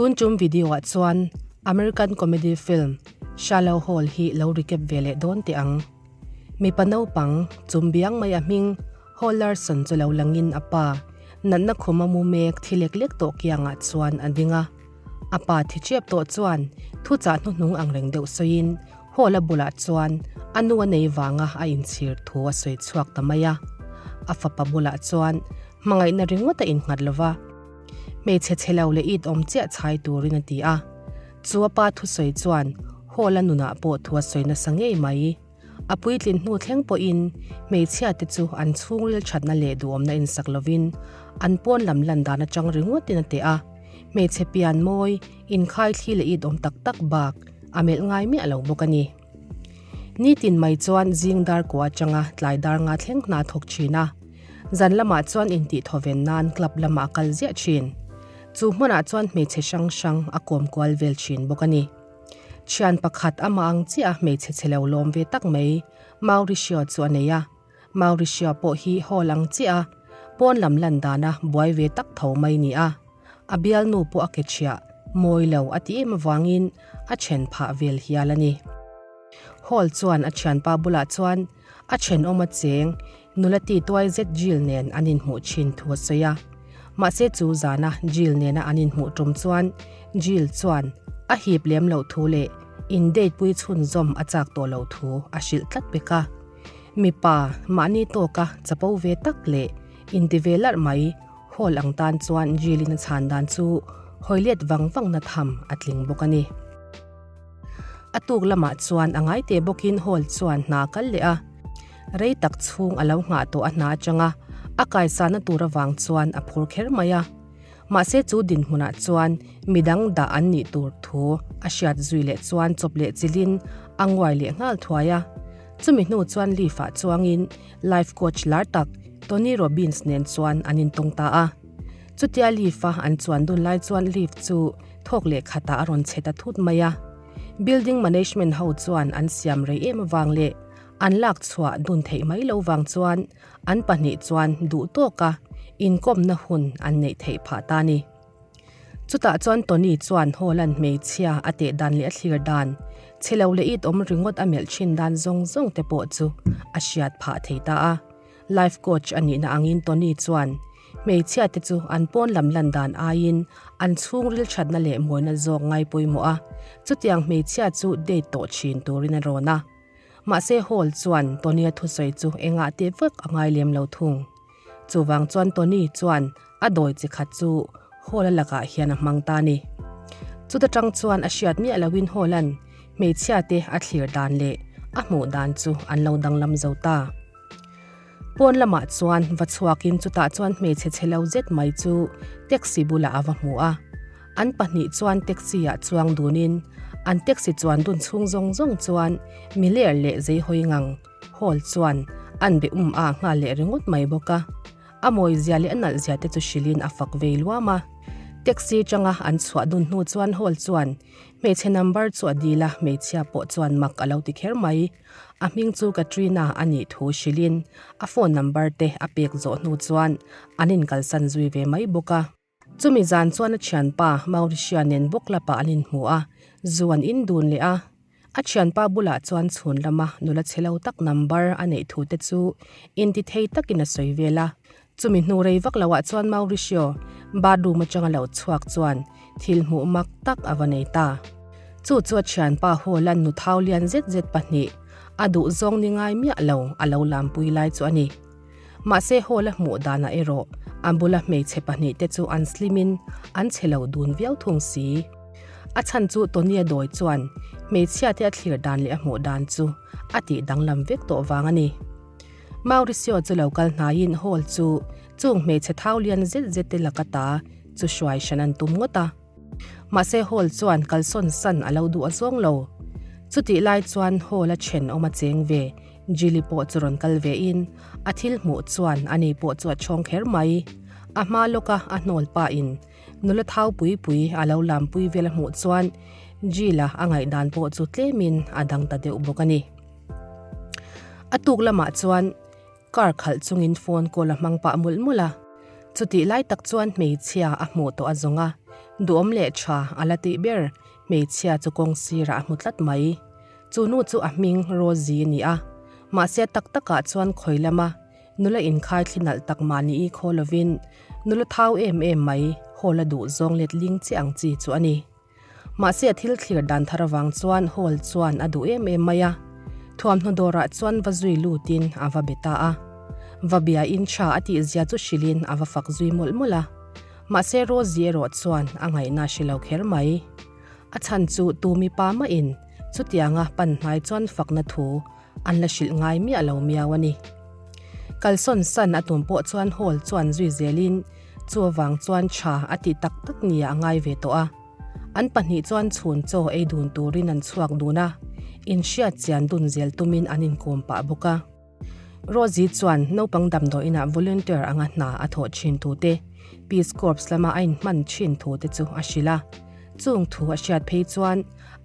Tun tum video ah chuan American comedy film Shallow Hall hi lo recap ve leh dawn teh ang. Mipa naupang chum biang mai a hming Hall Larson chu lo langin a pa natna khuma mu mek thi lek lek tawh kiangah chuan a ding a. A pa thi chep tawh chuan thuchah hnuhnung ang reng deuh sawiin Hall a bulah chuan a nu a nei vanga a inchhir thu a sawi chhuak ta mai a. A fapa bulah chuan hmangaihna ringawt a innghat lova. Hmeichhe chhe lo leh it awm chiah chhai turin a ti a. Chu a pa thusawi chuan Hall a nunah pawh thu a sawi nasa ngei mai. A puitlin hnu thleng pawhin hmeichhia te chu an chhungril thatna leh duhawmna insak lovin an pawn lam lan dan atang ringawtin a teh a. Hmeichhe pian mawi, inkhai thli leh it awm tak tak bak a melh ngai miah lo bawk a ni. Nitin mai chuan zing dar kua atanga tlai dar nga thleng hna thawk thin a. Zan lamah chuan intih thawven nan club lamah a kal ziah thin. Chu hmunah chuan hmeichhe hrang hrang a kawm kual vel thin bawk a ni. Thian pakhat amah ang chiah a hmeichhe chhe lo lawm ve tak mai Mauricio chu a nei a. Mauricio pawh hi hall ang chiah a pawn lam lan dana buai ve tak tho mai ni a. A bialnu pawh a ke chhiah mawi lo a ti em avangin a then phah vel hial a ni. Hall chuan a thianpa bulah chuan a thenawm a cheng nula ti tuai zet Jill nen an inhmuh thin thu a sawi a. Mahse chu zana Jill nena an inhmuh tum chuan Jill chuan a hip lem loh thu leh in date pui chhunzawm a chak tawh loh thu a hrilh tlat pek a. Mipa mahni tawka chapo ve tak leh inti ve larh mai Hall ang tan chuan Jill-in a chhan dan chu hawi let vang vang na tham a tling bawk a ni. A tuk lamah chuan a ngai teh bawkin Hall chuan hna a kal leh a, rei tak chhung a lo nghah tawh a hna atanga a kaisana tur avang chuan a phur kher mai a. Mahse chu dinhmunah chuan midang dah an nih tur thu a hriat zui leh chuan chawp leh chilhin a nguai leh nghal thuai a. Chumi hnu chuan Leaf-ah chuangin Life coach lar tak Tony Robbins nen chuan an intawng ta a. Chutia Leaf-a an chuan dun lai chuan Leaf chu thawk leh khatah a rawn che ta thut mai a. Building management ho chuan an siam rei em avang leh an lak chhuah dun theih mai lo vang chuan an pahnih chuan duh tawka inkawmna hun an neih theih phah ta ni. Chutah chuan Tony chuan Holland hmeichhia a teh dan leh a thlir dan, chhe lo leh it awm ringawt a melh thin dan zawng zawng te pawh chu a hriat phah thei ta a. Life coach a nihna angin Tony chuan hmeichhia te chu an pawn lam lan dan aiin an chhungril thatna leh mawina zawk ngai pawimawh a, chutiang hmeichhia chu date tawh thin turin a rawn a. Mahse Hall chuan Tony-a thusawi chu engah teh vek a ngai lem lo thung. Chuvang chuan Tony chuan a dawi chi khat chu Hall-a lakah hian a hmang ta a ni. Chuta tang chuan a hriat miah loin Hall-a'n hmeichhia te a thlir dan leh a hmuh dan chu an lo danglam zo ta. Pawn lamah chuan va chhuakin chutah chuan hmeichhe chhe lo zet mai chu taxi bulah a va hmu a. An pahnih chuan taxi-ah chuang dunin an taxi chuan dun chhung zawng zawng chuan miler leh zeihawi ngang Hall chuan an be um a nghal leh ringawt mai bawk a. A mawizia leh a nalhzia te chu hrilhin a fak vei luam a. Taxi changa an chhuah dun hnu chuan Hall chuan hmeichhe number chu a dil a, hmeichhia pawh chuan mak a lo ti kher mai. A hming chu Katrina a nih thu hrilhin a phone number te a pek zawh hnu chuan an inkalsan zui ve mai bawk a. Chumi zan chuan a thianpa Mauricia nen bawk lapah an inhmu a, zu an in dun leh a. A thianpa bulah chuan chhun lama nula chhe lo tak number a neih thu te chu inti thei takin a sawi vel a. Chumi hnu rei vak loah chuan Mauricio bathroom atanga lo chhuak chuan thil hmuh mak tak a va nei ta. Chu chu a thianpa Hall-a nu thau lian zet zet pahnih a duh zawng ni ngai miah lo a lo lampui lai chu a ni. Mahse Hall-a hmuh danah erawh a bula hmeichhe pahnih te chu an slim-in an chhe lo dun viau thung si. A chhan chu Tony-a dawi chuan hmeichhia te a thlir dan leh a hmuh dan chu a tih danglam vek tawh vang a ni. Mauricio chu lo kal hnaiin Hall chu chung hmeichhe thau lian zet zet te laka ta chu hruai hran an tum ngawt a. Mahse Hall chuan kalsawn san a lo duh a zawng lo. Chutih lai chuan Hall a thenawm a cheng ve Jilly pawh chu rawn kal ve in a thil hmuh chuan ani pawh chu a chhawng kher mai. A hma lawka a hnawl pa in nula thau pui pui a lo lam pui vel a hmuh chuan Jill-a a ngaihdan pawh chu tlemin a dang ta deuh bawk a ni. A tuk lamah chuan car khalh chungin phone call a hmang pah mawlh mawlh a. Chutih lai tak chuan hmeichhia a hmuh tawh a zawng a. Duhawm leh tha a la tih ber hmeichhia chu kawng sirah a hmu tlat mai. Chu nu chu a hming Rosie a ni a, mahse tak takah chuan khawi lama nula inkhai thli nalh tak mahni i khaw lovin nula thau em em mai hall a duh zawng let ling che ang chi chu a ni. Mahse a thil thlir dan thar avang chuan hall chuan a duh em em mai a, thuamhnaw dawrah chuan va zui lutin a va be ta a. Va bia in tha a tih zia chu hrilhin a va fak zui mawlh mawlh a. Mahse Rosie erawh chuan a ngaihna a hre lo kher mai. A chhan chu tu mipa mahin chutianga pan hnai chuan fakna thu an la hrilh ngai miah lo miau a ni. Kalsawn san a tum pawh chuan hall chuan zui zelin chu avang chuan tha a tih tak tak nia a ngai ve tawh a. An pahnih chuan chhun chaw ei dun turin an chhuak dun a, inhriat chian dun zel tumin an inkawm pah bawk a. Rosie chuan naupang damdawiinah volunteer anga hna a thawh thin thu te, Peace Corps lama a inhman thin thu te chu a hrilh a. Chung thu a hriat phei chuan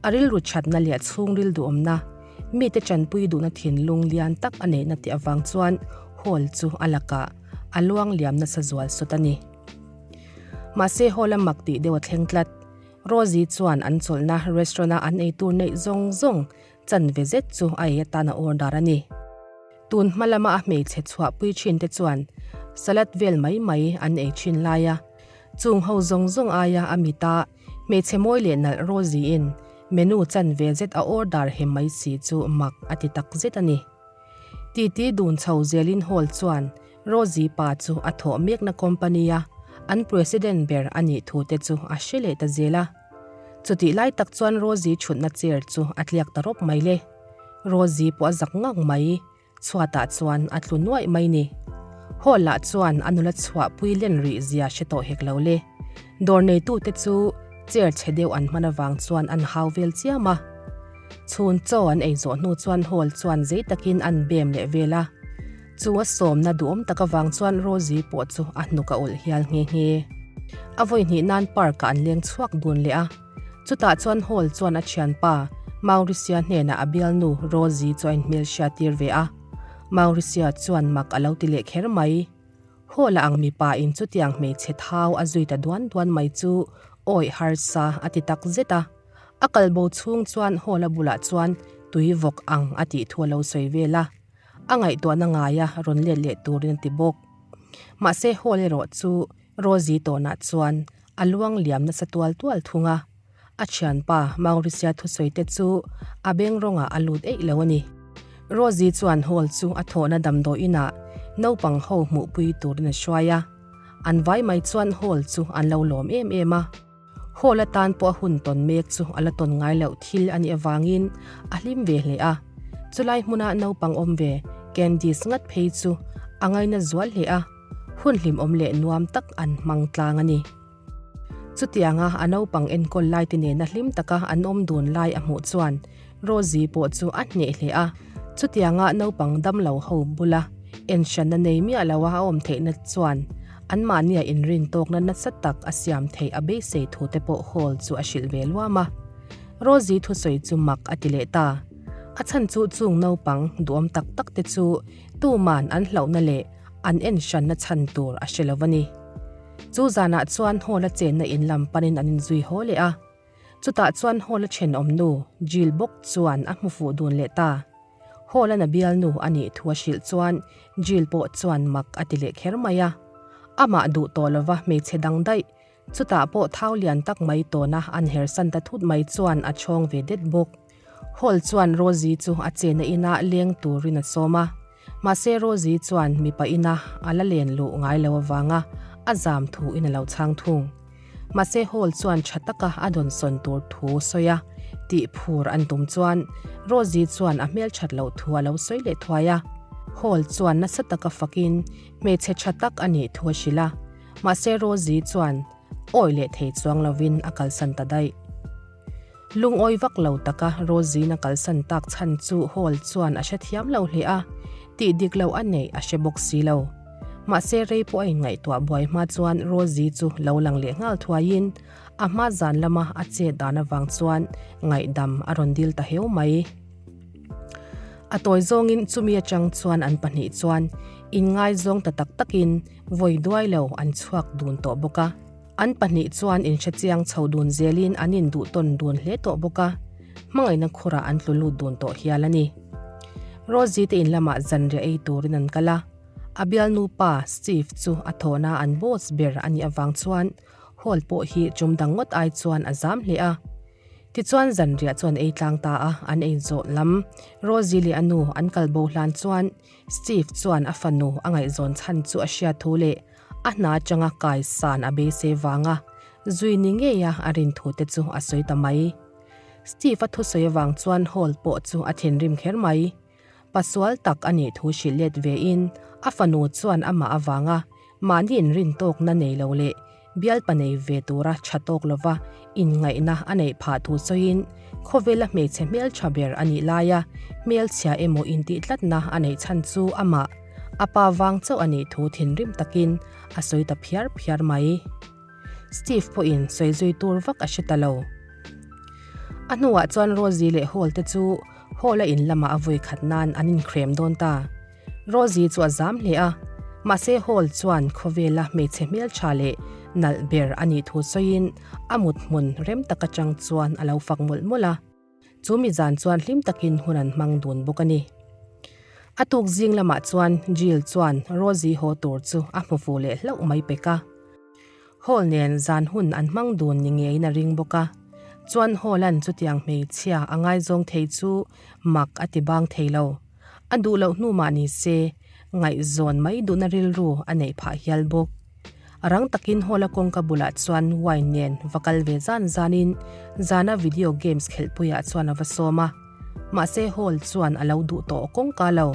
a rilru thatna leh a chhungril duhawmna, mite tanpui duhna thinlung lian tak a neihna tih avang chuan Hall chu a lakah a luang liam nasa zual sawt a ni. Mahse Hall a mak tih deuh a thleng tlat. Rosie chuan an chawlhna restaurant-a an eitur neih zawng zawng Chanve zet chu a ei atan a order a ni. Tun hma lama a hmeichhe chhuahpui thin te chuan salad vel mai mai an ei thin lai a, chung ho zawng zawng aia a mita hmeichhe mawi leh nalh Rosie-in menu chanve zet a order hem mai si chu mak a ti tak zet a ni. Titi dun chho zelin Hall chuan Rosie pa chu a thawh mekna company-a an president ber a nih thu te chu a hre leh ta zel a. Chutih lai tak chuan Rosie chhutna chair chu a tliak ta rawp mai le. Rosie pawh a zak ngang mai, chhuatah chuan a tlu nuaih mai ni. Hall ah chuan a nula chhuah pui len rih zia hre tawh hek lo le. Dawr neitute chu chair chhe deuh an hman avang chuan an hau vel chiam a. Chhun chaw an ei zawh hnu chuan Hall chuan zei takin an bem leh vel a. Chu a sawmna duhawm tak avang chuan Rosie pawh chu a hnuk a ulh hial nghe nghe. A vawi hnih nan park ah an leng chhuak dun leh a. Chutah chuan Hall chuan a thianpa Mauricia hnenah a bialnu Rosie chu a inhmel hriat tir ve a. Mauricia chuan mak a lo ti leh kher mai. Hall a ang mipa in chutiang hmeichhe thau a zui ta duan duan mai chu awih harsa a ti tak zet a. A kalbo chhung chuan Hall a bulah chuan tui vawk ang a tih thu a lo sawi vel a. A ngaihtuahna ngaia rawn let leh turin a ti bawk. Mahse Hall erawh chu Rosie tawnah chuan a luang liam nasa tual tual thung a. A thianpa Mauricia thusawi te chu a beng rawngah a lut eih lo a ni. Rosie chuan Hall chu a thawhna damdawi inah naupang ho hmuhpui turin a hruai a. An vai mai chuan Hall chu an lo lawm em em a. Hall atan pawh a hun tawn mek chu a la tawn ngai loh thil a nih avangin a hlim ve hle a. Chulai hmuna naupang awm ve Candice ngat phei chu a ngaina zual hle a, hun hlimawm leh nuam tak an hmang tlang a ni. Chutianga a naupang enkawl laite nena hlim taka an awm dun lai a hmuh chuan Rosie pawh chu a hneh hle a. Chutianga naupang damlo ho bula enhranna nei miah loa a awm theihna chuan Anmahnia inrin tawkna nasa tak a siam theih a beisei thu te pawh Hall chu a hrilh ve luam a. Rosie thusawi chu mak a ti leh ta. A chhan chu chung naupang duhawm tak tak te chu tuman an hlauhna leh an en hranna chhan tur a hre lo a ni. Chu zanah chuan Hall a chenna in lam panin an inzui haw leh a. Chutah chuan Hall a thenawm nu Jill bawk chuan a hmu fuh dun leh ta. Hall-an a bialnu a nih thu a hrilh chuan Jill pawh chuan mak a ti leh kher mai a. Amah duh tawh lova hmeichhe dang daih, chutah pawh thau lian tak mai tawna an hersan ta thut mai chuan a chhawng ve det bawk. Hall chuan Rosie chu a chena inah leng turin a sawm a, mahse Rosie chuan mipa ina a la len luh ngai lo avanga a zam thu in a lo chhang thung. Mahse Hall chuan tha taka a dawnsawn tur thu sawi a, tih phur an tum chuan Rosie chuan a hmelthat loh thu a lo sawi leh thuai a. Hall chuan nasa taka fakin hmeichhe tha tak a nih thu a hrilh a, mahse Rosie chuan awi leh thei chuang lovin a kalsan ta daih. Lungawi vak lo taka Rosie-in a kalsan tak chhan chu Hall chuan a hrethiam lo hle a, tih dik lo a neih a hre bawk si lo. Mahse rei pawh a inngaihtuah buai hma chuan Rosie chu lo lang leh nghal thuaiin a hma zan lama a chet dan avang chuan ngaihdam a rawn dil ta heu mai. A tawi zawngin chumi atang chuan an pahnih chuan inngaizawng ta tak takin vawi duai lo an chhuak dun tawh bawk a. An pahnih chuan inhrechiang chho dun zelin an induh tawn dun hle tawh bawk a, hmangaihna khurah an tlu lut dun tawh hial a ni. Rosie te in lamah zanriah ei turin an kal a, a bialnu pa Steve chu a thawhna an boss ber a nih avang chuan hall pawh hi chum dang ngawt ai chuan a zam hle a. Tichuan zanriah chu an ei tlang ta a, an ei zawh lam Rosie leh a nu an kal bo hlan chuan Steve chuan a fanu a ngaihzawn chhan chu a hriat thu leh a hna atanga kai san a beisei vanga zui ni ngeia a rin thu te chu a sawi ta mai. Steve a thusawi avang chuan Hall pawh chu a thinrim kher mai. Pasual tak a nih thu hrilh let ve in a fanu chuan amah avanga mahni inrin tawkna nei lo leh bialpa nei ve tura tha tawk lova inngaihna a neih phah thu sawiin khawvela hmeichhe hmeltha ber a nih laia hmelchhia emaw intih tlatna a neih chhan chu amah a pa vang chauh a nih thu thinrim takin a sawi ta phiar phiar mai. Steve pawhin sawi zui tur vak a hre ta lo. A hnuah chuan Rosie leh Hall te chu Hall a in lamah a vawi khat nan an inhrem dawn ta. Rosie chu a zam hle a, mahse Hall chuan khawvela hmeichhe hmeltha leh nalh ber a nih thu sawiin a mut hmun rem tak atang chuan a lo fak mawlh mawlh a. Chu mi zan chuan hlim takin hun an hmang dun bawk a ni. A tuk zing lamah chuan Jill chuan Rosie haw tur chu a hmu fuh leh hlauh mai pek a. Hall nen zan hun an hmang dun ni ngeiin a ring bawk a. Chuan Hall-a'n chutiang hmeichhia a ngaizawng thei chu mak a ti bang thei lo. A duh loh hnu mah ni se, ngaihzawn mai duhna rilru a neih phah hial bawk. Rang takin Hall-a kawngka bulah chuan wine nen va kal ve zan zanin zana video games khelhpuiah chuan a va sawm a. Mahse Hall chuan a lo duh tawh kawngka lo.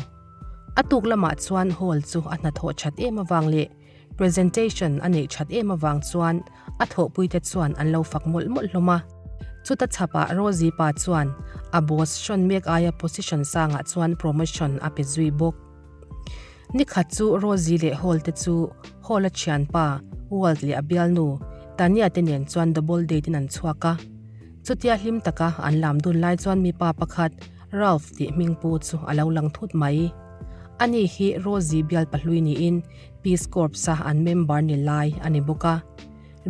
A tuk lamah chuan Hall chu a hnathawh that em avang leh Presentation a neih that em avang chuan a thawhpuite chuan an lo fak mawlh mawlh hlawm a. Chuta chhapah Rosie pa chuan a boss hrawn mek aia position sangah chuan promotion a pe zui bawk. Nikhat chu Rosie leh Hall te chu Hall a thianpa Walt leh a bialnu Tanya te nen chuan double date in an chhuak a. Chutia hlim taka an lam dun lai chuan mipa pakhat Ralph tih hmingpu chu a lo lang thut mai. Ani hi Rosie bial pahlui niin Peace Corps-a an member ni lai a ni bawk a.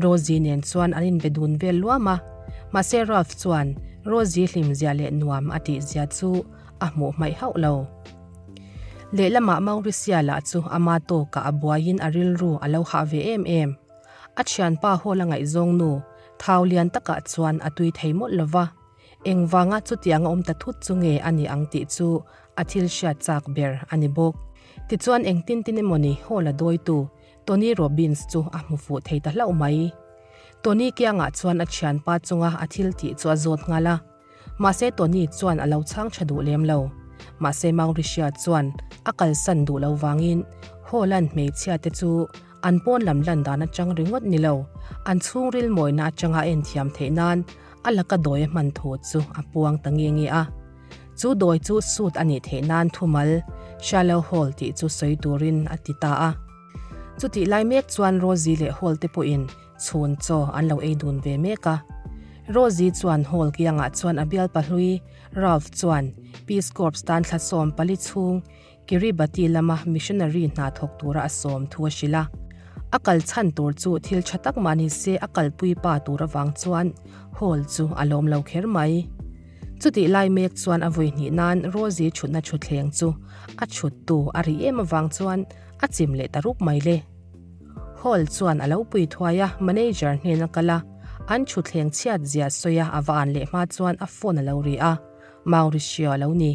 Rosie nen chuan an inbe dun vel luam a, mahse Ralph chuan Rosie hlimzia leh nuam a tihzia chu a hmuh hmaih hauh lo. Lehlamah Mauricia lah chu ama tawkah a buaiin a rilru a lo hah ve em em. A thianpa Hall-a ngaihzawng nu thau lian takah chuan a tui thei mawlh lo va. Engvanga chutianga awm ta thut chu nge a ni ang tih chu a thil hriat chak ber a ni bawk. Tichuan engtin tin emawni Hall a dawitu Tony Robbins chu a hmu fuh thei ta hlauh mai. Tony kiangah chuan a thianpa chunga a thil tih chu a zawt nghal a. Mahse Tony chuan a lo chhang tha duh lem lo. Mahse Mauricia chuan a kalsan duh lo vangin Hall-a'n hmeichhia te chu An pawn lam lan dan atang ringawt ni lo, an chhungril mawina atanga a enthiam theih nan a laka dawi a hman thu chu a puang ta nge nge a. Chu dawi chu suit a nih theih nan thumal shallow hole tih chu sawi turin a ti ta a. Chutih lai mek chuan Rosie leh Hall te pawhin chhun chaw an lo ei dun ve mek a. Rosie chuan Hall kiangah chuan a bialpa hlui Ralph chuan Peace Corps tan thla 14 chhung Kiribati lama missionary hna thawk tura a sawm thu a hrilh a. A kal chhan tur chu thil tha tak mah ni se a kalpui pa tur avang chuan Hall chu a lawm lo kher mai. Chutih lai mek chuan a vawi hnih nan Rosie chhutna thutthleng chu a chhuttu a ri em avang chuan a chim leh ta rup mai le. Hall chuan a lo pui thuai a, manager hnen a kal a, an thutthleng chhiat zia sawi a a va an leh hma chuan a phone a lo ri a, Mauricio a lo ni.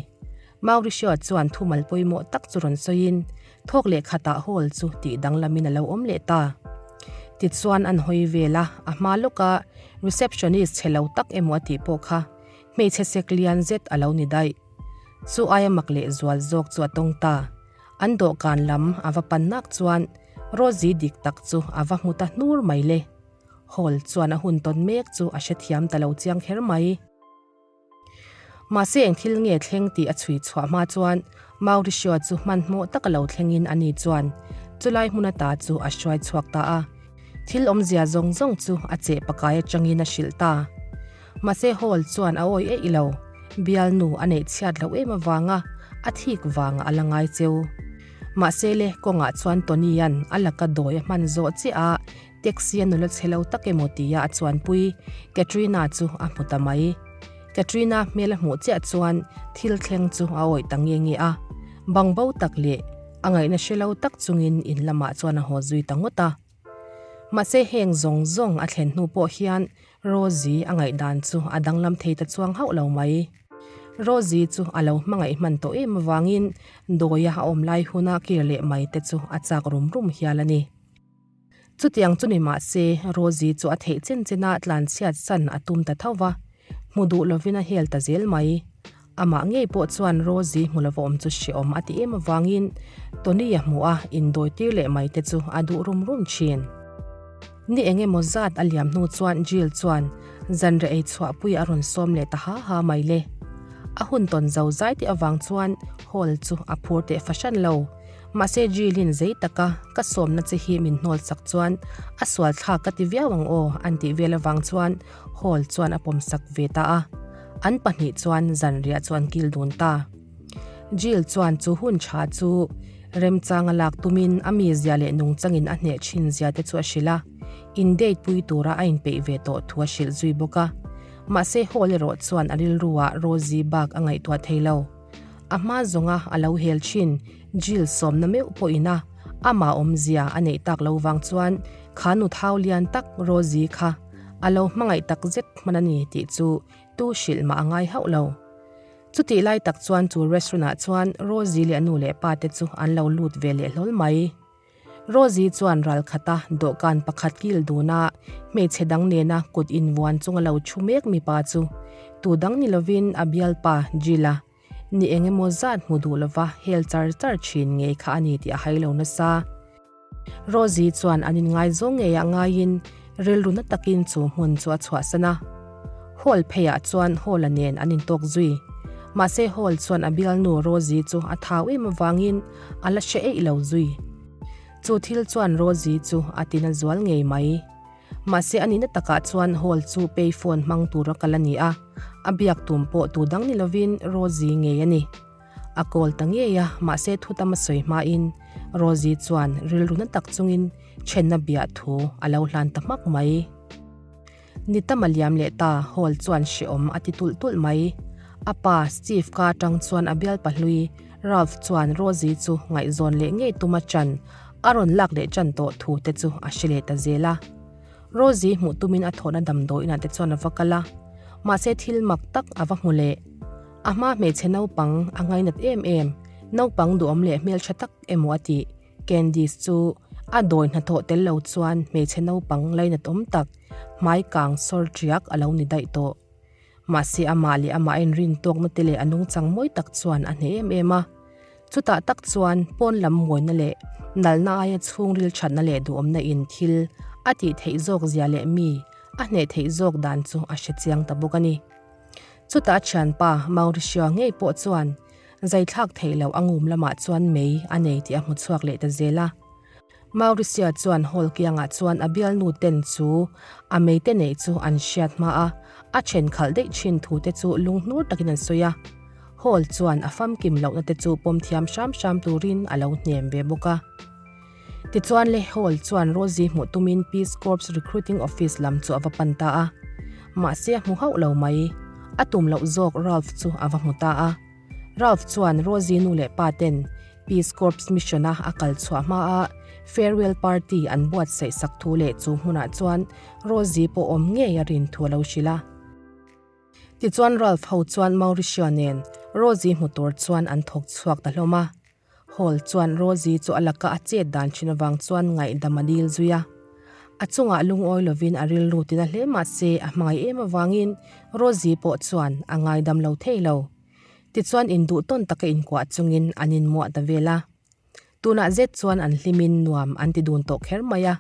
Mauricio chuan thumal pawimawh tak chu rawn sawiin thawk leh khatah hall chu tih danglamin a lo awm leh ta. Tichuan an hawi vel a, a hma lawka receptionist chhe lo tak emaw a tih pawh kha hmeichhe sek lian zet a lo ni daih. Chu aia mak leh zual zawk chu a tawng ta. An dawhkan lam a va pan nak chuan Rosie dik tak chu a va hmu ta hnur mai le. Hall chuan a hun tawn mek chu a hrethiam ta lo chiang kher mai. Mahse eng thil nge thleng tih a chhui chhuah hma chuan Mauricio chu hmanhmawh taka lo thlengin ani chuan chulai hmun ata chu a hruai chhuak ta a. Thil awmzia zawng zawng chu a cheh pakai atangin a hrilh ta. Mahse Hall chuan a awi eih lo, bialnu a neih chhiat loh em avanga a thik vangah a la ngai cheu. Mahse le kawngah chuan Tony-a'n a laka dawi a hman zawh chiah a. Taxi a nula chhe lo tak emaw tia a chuanpui Katrina chu a hmu ta mai. Katrina hmel a hmuh chiah chuan thil thleng chu a awih ta nge nge a. Bangbo tak leh a ngaihna hre lo tak chungin in lamah chuan a haw zui ta ngawt a. Mahse heng zawng zawng a thlen hnu pawh hian Rosie a ngaihdan chu a danglam thei ta chuang hauh lo mai. Rosie chu a lo hmangaih hman tawh em avangin dawia a awm lai huna kir leh mai te chu a chak rum rum hial a ni. Chutiang chu ni mah se, Rosie chu a theih chen chena tlanchhiat san a tum ta tho va, hmu duh lovin a hel ta zel mai. Amah ngei pawh chuan Rosie hmu lova awm chu hreawm a ti em avangin Tony-a hmuh a indawi tir leh mai te chu a duh rum rum thin. Ni eng emaw zat a liam hnu chuan Jill chuan zanriah ei chhuahpui a rawn sawm leh ta ha ha mai le. A hun tawn zo zai tih avang chuan hall chu a phur teh fahran lo. Mahse Jill-in zei taka ka sawmna che hi min hnawl sak chuan a sual thlak ka ti viau ang aw an tih vel avang chuan Hall chuan a pawmsak ve ta a, an pahnih chuan zanriah chu an kil dun ta. Jill chuan chu hun tha chu remchanga lak tumin a mizia leh nungchangin a hneh thin zia te chu a hrilh a, in date pui tura a inpeih ve tawh thu a hrilh zui bawk a. Mahse Hall erawh chuan a rilruah Rosie bak a ngaihtuah thei lo. A hma zawnga a lo hel thin Jill sawmna meuh pawhin a amah awmzia a neih tak lo vang chuan kha nu thau lian tak Rosie kha a lo hmangaih tak zet hman a ni tih chu tu hrilh mah a ngai hauh lo. Chutih lai tak chuan chu restaurant ah chuan Rosie leh a nu leh pa te chu an lo lut ve leh hlawl mai. Rosie chuan ral khata dawhkan pakhat kil duna hmeichhe dang nena kut invuan chunga lo thu mek mipa chu tu dang ni lovin a bialpa Jill-a ni eng emaw zat hmu duh lova hel char char thin ngei kha a ni tih a hai lo nasa. Rosie chuan an inngaizawng ngeiah ngaiin rilru na takin chu hmun chu a chhuahsan a. Hall pheiah chuan Hall-a nen an intawk zui. Mahse Hall chuan a bialnu Rosie chu a thau em avangin a la hre eih lo zui. Chu thil chuan Rosie chu a tina zual ngei mai. Mahse a nihna takah chuan Hall chu pay phone hmang tura kal a ni a, a biak tum pawh tu dang ni lovin Rosie ngei a ni. A call ta ngei a, mahse thu tam a sawi hmain Rosie chuan rilru na tak chungin thenna biah thu a lo hlan ta hmak mai. Ni tam a liam leh ta, Hall chuan hreawm a ti tulh tulh mai. A pa, Steve ka atang chuan a bialpa hlui, Ralph chuan Rosie chu ngaihzawn leh ngei tuma chan a rawn lak leh chan tawh thu te chu a hre leh ta zel a. Rosie hmuh tumin a thawhna damdawi inah te chuan a va kal a, mahse thil mak tak a va hmu leh. A hma hmeichhe naupang a ngainat em em, naupang duhawm leh hmeltha tak emaw a tih Candice chu a dawi hnathawh tel lo chuan hmeichhe naupang lainat awm tak hmai kang sawr tiak a lo ni daih tawh. Mahse amah leh amah a inrin tawkna te leh a nungchang mawi tak chuan a hneh em em a. Chutah tak chuan pawn lam mawina leh nalna aia chhungril thatna leh duhawmna in thil a tih theih zawk zia leh mi a hneh theih zawk dan chu a hre chiang ta bawk a ni. Chutah a thianpa Mauricio ngei pawh chuan zaithlak theih loh a ngum lamah chuan mei a nei tih a hmu chhuak leh ta zel a. Mauricio chuan hall kiangah chuan a bialnu ten chu a meite neih chu an hriat hma a, a then khalh daih thin thu te chu lunghnur takin an sawi a. Hall chuan a famkim lohna te chu pawm thiam hram hram turin a lo hnem ve bawk a. Tichuan le Hall chuan Rosie hmuh tumin Peace Corps Recruiting Office lam chu a va pan ta a. Mahse a hmu hauh lo mai. A tum loh zawk Ralph chu a va hmu ta a. Ralph chuan Rosie nu leh pa ten Peace Corps mission-a a kal chhuah hmaa farewell party an buatsaih sak thu leh chu hmunah chuan Rosie pawh awm ngei a rin thu a lo hrilh a. Tichuan Ralph ho chuan Mauricio nen Rosie hmu tur chuan an thawk chhuak ta hlawm a. Hall chuan Rosie chu a laka a chet dan thin avang chuan ngaihdam a dil zui a. A chungah lungawi lovin a rilru tina hle mah se a hmangaih em avangin Rosie pawh chuan a ngaidam lo thei lo. Tichuan induh tawn taka inkuah chungin an inmuah ta vel a. Tunah zet chuan an hlimin nuam an ti dun tawh kher mai a.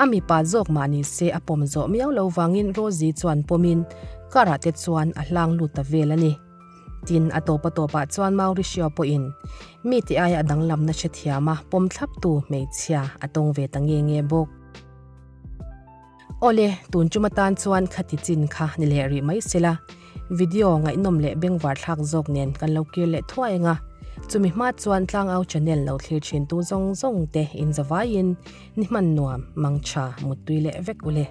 A mipa zawk mah ni se a pawm zawh miau lo vangin Rosie chuan pawmin car ah te chuan a hlang lut ta vel a ni. Tin, a tawp a tawpah chuan Mauricio pawhin mi ti aia a danglamna hrethiam a pawm thlaptu hmeichhia a tawng ve ta nge nge bawk. Awle, tun tum atan chuan khati chin kha ni leh rih mai sela, video ngaihnawm leh bengvar thlak zawk nen kan lo kir leh thuai ang a. Chumi hma chuan Tlangau channel lo thlir thin tu zawng zawng te in zavaiin ni hman nuam, mangtha, muttui leh vek ule.